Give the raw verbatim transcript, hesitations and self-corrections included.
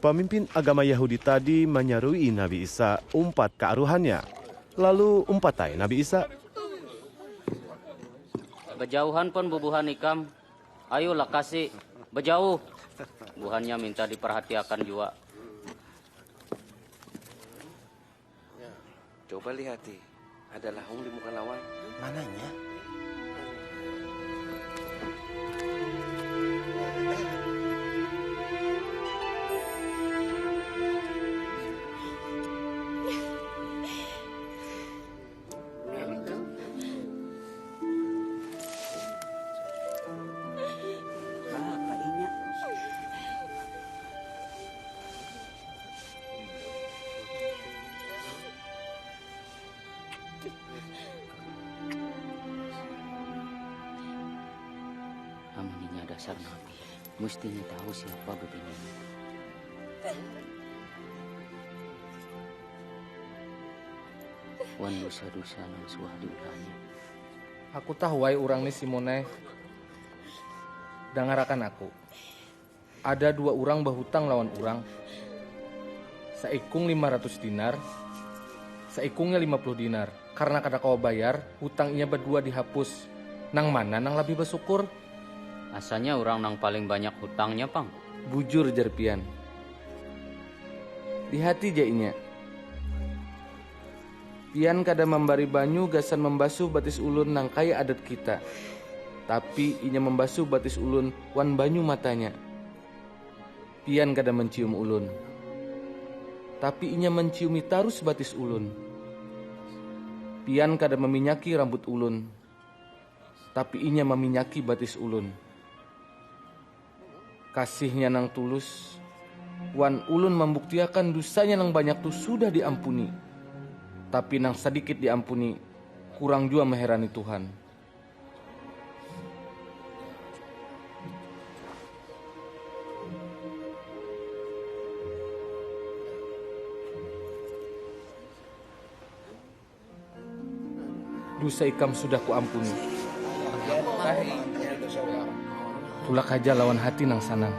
Pamimpin agama Yahudi tadi manyarui Nabi Isa umpat kaaruhannya. Lalu umpat ai Nabi Isa. Bajauhan pon bubuhan ikam. Ayu lakasi. Bajauh. Buhannya minta diparhatiakan jua. Coba lihati, ada lahung di muka lawan. Mananya? Amun inya dasar nabi, mustinya tahu siapa bebininya. Wan dosa-dosa nang suah diulahnya. Aku tahuai urang ni Simon ai. Dangarakan aku. Ada dua urang bahutang lawan urang. Saikung lima ratus dinar, saikungnya lima puluh dinar. Karna kada kawa bayar, hutang inya badua dihapus. Nang mana nang labih basukur? Asanya urang nang paling banyak hutangnya pang. Bujur jar pian. Lihati ja inya. Pian kada mambari banyu gasan mambasuh batis ulun nang kaya adat kita. Tapi inya mambasuh batis ulun wan banyu matanya. Pian kada mancium ulun. Tapi inya manciumi tarus batis ulun. Pian kada maminyaki rambut ulun. Tapi inya maminyaki batis ulun. Kasihnya nang tulus, wan ulun mambuktiakan dusanya nang banyak tu sudah diampuni. Tapi nang sadikit diampuni, kurang jua maherani Tuhan. Dusa ikam sudah kuampuni. Tulak haja lawan hati nang sanang.